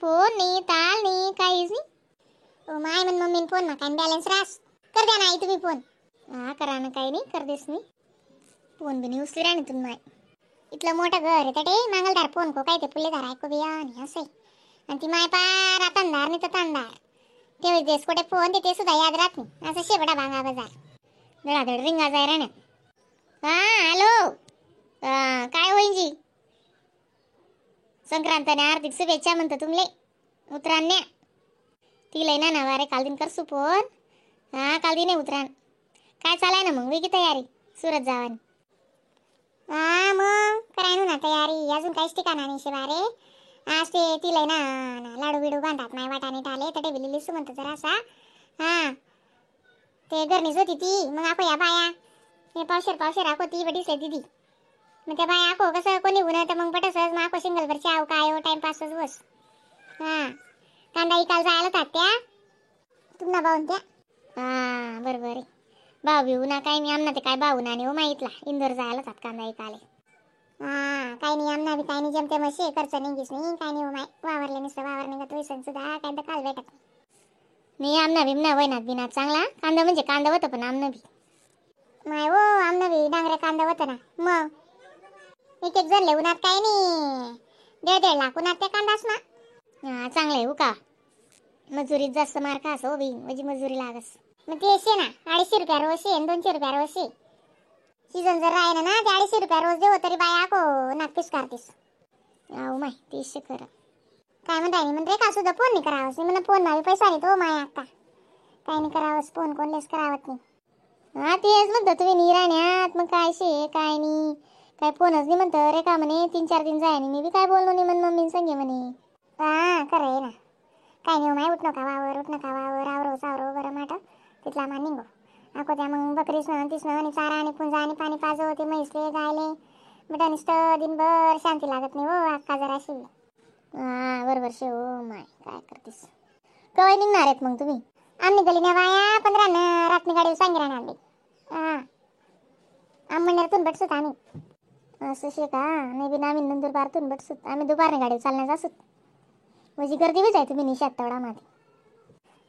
Phone नाही ताल नाही काहीच नाही. ओ my मन मम्मीन फोन मा काय बॅलन्स रास कर द्या ना आई तुम्ही फोन. हा करा ना काही नाही कर देस नाही फोन बी नाही उचली राणी तुम्ही माय. इथलं मोठं घर आहे तटे मांगलदार फोन को काय ते पुल्लेदार ऐकू बिया आणि असं आहे. आणि ती माय पार आता अंधार नाही तर अंधार ते देस कुठे फोन देते सुद्धा याद राहत नाही असं शेवटा भांगा बाजार धडाधड रिंगा जाय राहण्यात. हा हॅलो काय होईन जी संक्रांताने हार्दिक शुभेच्छा म्हणतो तुमले उतरान्या तिला ना ना वारे काल दिन करसू फोन. हा काल दिन उतरान काय चालाय ना मग वेगळी तयारी सुरत जावानी. हा मग कराय ना तयारी अजून काहीच ठिकाणा नाही शिवारे. आज ते तिला ना लाडू बिडू बांधात नाही वाटाणे टाले तर टेबली लिसू म्हणतो जरासा. हा ते घरणीच होती ती मग आखो या बाया हे पावशेर पावशेर आखो ती बडीस आहे दिदी. मग त्या बाया आखो कसं कोणी गुन्हा तर मग पटसच मग आखो सिंगल भरची आव काय हो टाइमपासच बस. हा कांदा इकाल जायला होतात त्या तुम्हाला भाऊन त्या. हा बरोबर आहे भाऊ बिऊ ना काही नाही आमना ते काय भाऊ ना नाही हो माहितला इंदोर जायला होतात कांदा इकाले. हा काही नाही आमना बी काही नाही जमते मग खर्च निघीस नाही काही नाही हो माय वावरले नुसतं वावर निघत वैसन सुद्धा काही तर काल भेटत नाही आमना बिमना वयनात बिनात चांगला कांदा म्हणजे कांदा होतं पण आमना बी माय हो आमना बी डांगऱ्या कांदा होतं ना मग एक एक जण उन्हात काही नाही 1.5-1.5 लाख उन्हात त्या कांदाच ना. हा चांगलं आहे हो का मजुरीत जास्त मार खास हो बी म्हणजे मजुरी लागस मग ते शे ना 250 रुपया रोज शे 200 रुपया रोज शे सीझन जर राहिलं ना ते 250 रुपया रोज देऊ तरी बाया को नागतीस करतीस. अहो माय तेच खरं काय म्हणताय नाही म्हणते का सुद्धा फोन नाही करावंस नाही म्हणा फोन मावी पैसा नाही तो माय आता काय नाही करावंस फोन कोणलेच करावत नाही. हा तेच म्हणतो तुम्ही नाही राहण्यात मग काय शे काय नाही काय फोनच नाही म्हणतं रे का म्हणे 3-4 दिन जाय आणि मी बी काय बोललो नाही म्हण मम्मी संगे म्हणे. हा खरं आहे ना काय नाही माय उठ नका वावर उठ नका वावर आवरो सावरो बरं माट तिथला मा निघो आको त्या मग बकरीस ना तीस ना आणि चारा आणि पुंजा आणि पाणी पाजो ते म्हैसले गायले बेटा नुसतं दिनभर शांती लागत नाही हो अक्का जराशी. हा बरोबर शे हो माय काय करतीस कवाय निघणार आहेत मग तुम्ही? आम्ही गली ना बाया 15 ना रातनी गाडी सांगी राहणार आम्ही. हा आंबणेरतून भेटसोत आम्ही असं शे का नाही बी आम्ही नंदुरबारतून भेटसोत आम्ही दुपारने गाडी चालण्यास असत म्हणजे गर्दी बी जाय तुम्ही निशात तेवढा मध्ये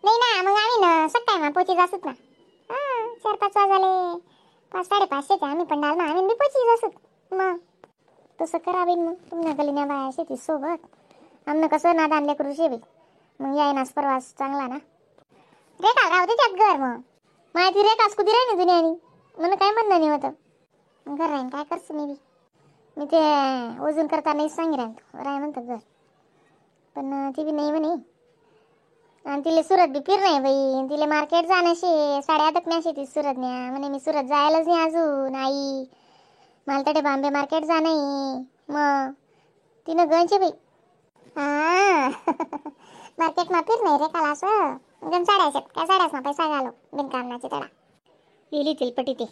नाही ना मग आम्ही ना सकाळी मा पोची जासत ना. हां 4-5 वाजाले 5-5:30 ते आम्ही पंडाल मा आम्ही बी पोची जासत मग तसं करावी मग तुम्हाला गलीन्या बाया शेती सोबत आमनं कसं नाद आणले करू शेवी मग याय नाच परवास चांगला ना रेखा राहू दे त्यात घर मग माहिती रेखाच कुदी राही ना दुनियानी मला काय म्हणणं नाही होतं घर राहीन काय करतो मी बी मी ते वजून करता नाही सांगी राहीन राय म्हणतं घर पण ती बी नाही म्हणे. आणि तिले सुरत बी फिर नाही बाई तिले मार्केट जाण्याशी 8:30 न्याशी ती सुरत न्या म्हणे मी सुरत जायलाच नाही अजून आई मला तडे बॉम्बे मार्केट जाणं मग तिनं गंचे बाई. हा मार्केट मा फिर नाही रे काल असं गण साड्या काय साड्याच ना पैसा घालो बिनकामनाची तडा लिहिली तिलपटी ते.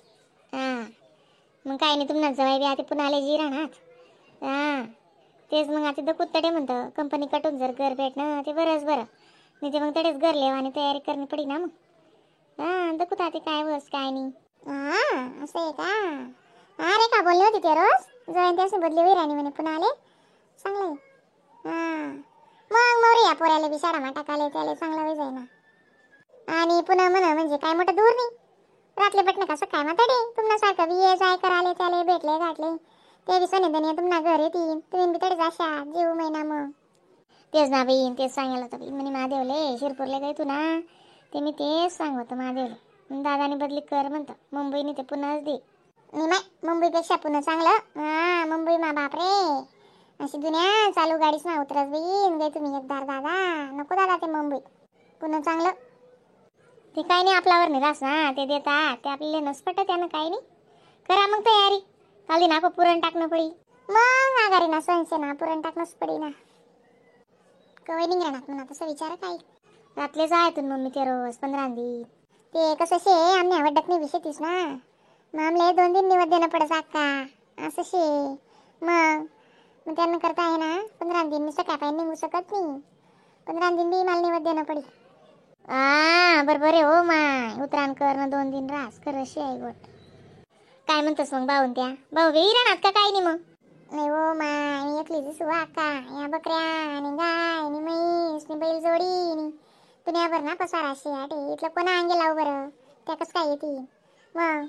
हां मग काय नाही तुम्हाला जवाई बी आता पुन्हा आले जी राहणार. हां तेच मग आता दकूत तडे म्हणतं कंपनी कटून जर घर भेटणं ते बरंच बरं नाही ते मग तडेच घर लेवा आणि तयारी करणी पडी ना मग. हां दकूत आता काय बस काय नाही. हां असं आहे का? हा रे का बोलली होती ते रोज जवळ त्यासनी बदली होई राणी म्हणे पुन्हा आले चांगलं आहे. हां मग मोरी या पोऱ्याला बी शाळा मा टाकाले त्याला चांगला होई जाई ना आणि पुन्हा म्हणा म्हणजे काय मोठं दूर नाही रातले पटणे कसं काय माताडे तुम्हाला सारखं बी ये जाय कराले त्याले भेटले गाठले ते बी सने धनिया तुम्हाला घर येतील तुम्ही बी तडे जाशा जीव महिना मग तेच ना बाई तेच सांगायला होतं बाई म्हणे महादेवले शिरपूरले गई तू ना ते मी तेच सांगतो महादेवले दादाने बदली कर म्हणतं मुंबईने ते पुन्हाच दे नाही माय मुंबईपेक्षा पुन्हा चांगलं. हां मुंबई मा बापरे अशी दुनिया चालू गाडीच ना उतरस बाई गई तुम्ही एकदार दादा नको दादा ते मुंबई पुन्हा चांगलं ते काही नाही आपल्यावर नाही रास ना ते देतात ते आपल्याला नसपट त्यानं काही नाही करा मग तयारी काल ना पुरण टाकणं पडी मग आगारी ना सणशे ना पुरण टाकणंच पडी ना कवय निघ राहणार म्हणा तसं विचार काय रातले जाय तू मम्मी ते रोज 15 दिन ते कसं शे आम्ही आवडत नाही विषय ना मग आमले 2 दिन निवत देणं पडस अक्का असं शे मग मग त्यांना करता आहे ना 15 दिन मी सकाळी निघू शकत नाही 15 दिन बी मला निवत देणं पडी. हा बरोबर आहे हो माय उतराण कर ना 2 दिन रास खरं शे आहे गोट. काय म्हणतोस मग भाऊन त्या भाऊ बी राहणार का काय नाही मग? नाही हो माय, मी एकली दिसू आका. या बकऱ्या आणि गाय आणि म्हैस आणि बैल जोडी दुनियाभर ना पसारा अशी आटे. इथलं कोणा अंगे लावू बरं, त्या कसं काय येतील मग?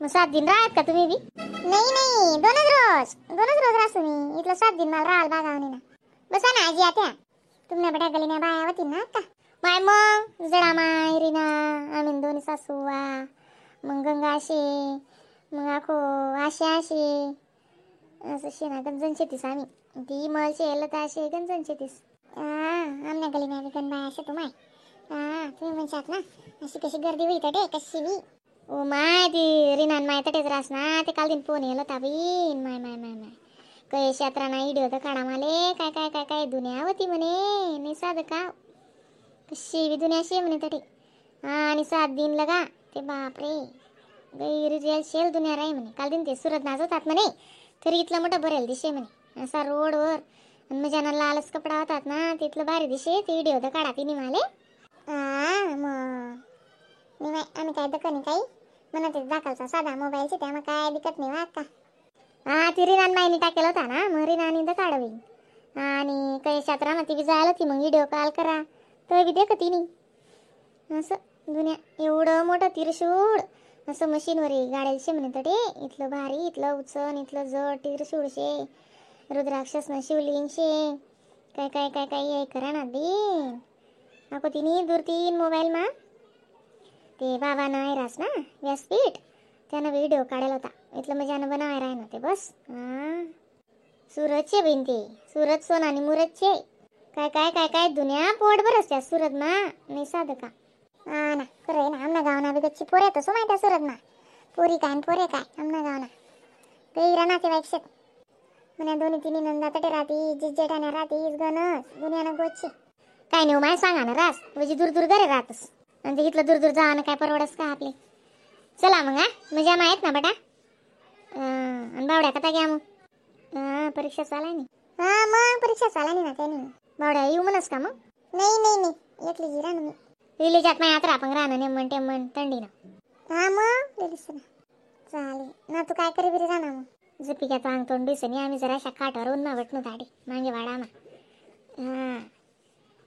मग 7 दिन राहत का तुम्ही बी? नाही नाही, दोनच रोज राहसू मी. इथलं 7 दिन मला राहाल बागावनी ना. बसा ना आजी आत्या, तुमच्या बट्या गलीन्या बाया होती ना आता माय. मग जडा माय रीना आम्ही दोन्ही सासू वा, मग गंगा असे, मग आखो आशे असे असं शेणा गंजन शेतीस आम्ही. ती मल शे लता असे गंजन शेतीस. आमच्या गलीन्या बी गण बाया असे तुम्हाय. हा तुम्ही म्हणशात ना अशी कशी गर्दी होई तटे कशी बी. ओ my ती रीनान माय तटेच रास ना. ते काल दिन फोन येलो ता been. My my my my कै यात्रा ना इडिओ तर काढा माले. काय काय काय काय दुनिया होती म्हणे, नाही साधं का कशी बी दुनिया शे म्हणे तटे. हा आणि 7 दिन लगा ते बापरे गैर शेल दुनिया राही म्हणे. काल दिन ते सुरत नाचवतात म्हणे, तरी इथलं मोठं भरेल दिशे म्हणे असा रोडवर. आणि मग ज्यांना लालच कपडा होतात ना तिथलं भारी दिशे. ते व्हिडिओ तर काढा तिने माले. हा मग नाही माय, आम्ही काय दखनी काही म्हणत दाखलचा साधा मोबाईलचे, त्यामुळे काय दिकत नाही वा का. हा ती रिनान माईने टाकेल होता ना, मग रिनानी तर काढवी. आणि काही शात्रा ना ती बी जायला होती, मग व्हिडिओ कॉल करा तर बी देख तिने. असं दुनिया एवढं मोठं तिरशूळ असं मशीनवर गाड्याला शे म्हणे तटे. इथलं भारी इथलं उचन इथलं जड तिरशूळ शे, रुद्राक्षस ना शिवलिंग शे, काय काय काय काय हे करा ना दिन. अको तिने दूर तीन मोबाईल मा ते बाबा नाही रास ना व्यासपीठ त्यानं व्हिडिओ काढायला होता. इथलं मजानं बनावाय राह ना ते बस. हां सुरतचे बहीण ते सुरत सोन आणि मुरतचे काय काय काय काय दुनिया पोट भरस त्या सुरत मा, नाही साधं का. हा ना खरं आहे ना, आमना गावना बी गच्ची पोरे तसं माहिती आहे सुरत मा. पोरी काय आणि पोरे काय आमना गावना गैरा नातेवाईक शेत म्हणे. दोन्ही तिन्ही नंदा तटे राहती, जिज्जेठाण्या राहतीस गणस दुनियानं गोची. काय नाही माय सांगा ना रास म्हणजे दूर दूर घरे राहतस आणि ते इथलं दूर दूर जाणं काय परवडस का आपले. चला मग हा मजा माहीत ना बेटा. आणि बावड्या कथा घ्या मग. हां परीक्षा चालाय नाही. हां मग परीक्षा चालाय नाही ना त्यानी. बावड्या येऊ म्हणस का मग? नाही नाही नाही एकली जी राहणं मी लिहिली जात नाही आता आपण राहणं नेमन टेमन थंडी ना. हां मग लिहिलीस ना चालेल ना. तू काय करी बिरी राहणार मग? जपी घ्या अंग तोंड दिसनी आम्ही जरा अशा काठावर उन्हा बटणू दाडी मागे वाडा मा. हां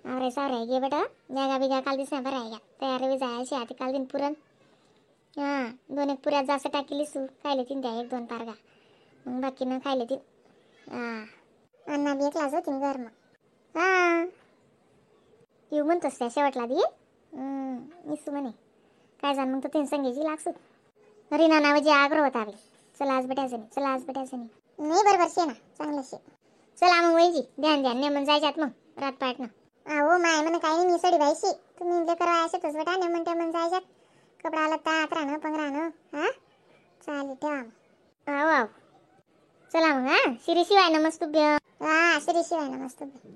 आवरे सावरे गे बेटा जागा बिगा काल दिसना बरं आहे का तयार बी जायची आधी काल दिन पुरण. हां 2 एक पुऱ्यात जास्त टाकली सू खायले तीन द्या 1-2 पारगा मग बाकी ना खायले तीन. हां अण्णा बी एकलाच होती घर मग. हां येऊ म्हणतोस त्या शेवटला दी निसू म्हणे काय जाण मग तर तीन संगीची लागसू. रीना नावाची आग्रह होता बी चला आज बेटायचं नाही, चला आज बेटायचं नाही. नाही बरोबर शे ना चांगलं शे. चला मग वैजी ध्यान ध्यान नेमन जायच्यात मग रात पाठ ना. अहो माय म्हणे काही नाही मी सडी बाईशी तुम्ही इथले करा असे तसं बेटा नेमन टेमन जायच्यात कपडा लत्ता आत राहणं पंग राहणं. हां चालेल ठेवा मग. आहो आहो चला मग. हां श्री शिवाय नमस्तुभ्य. हां श्री शिवाय नमस्तुभ्य.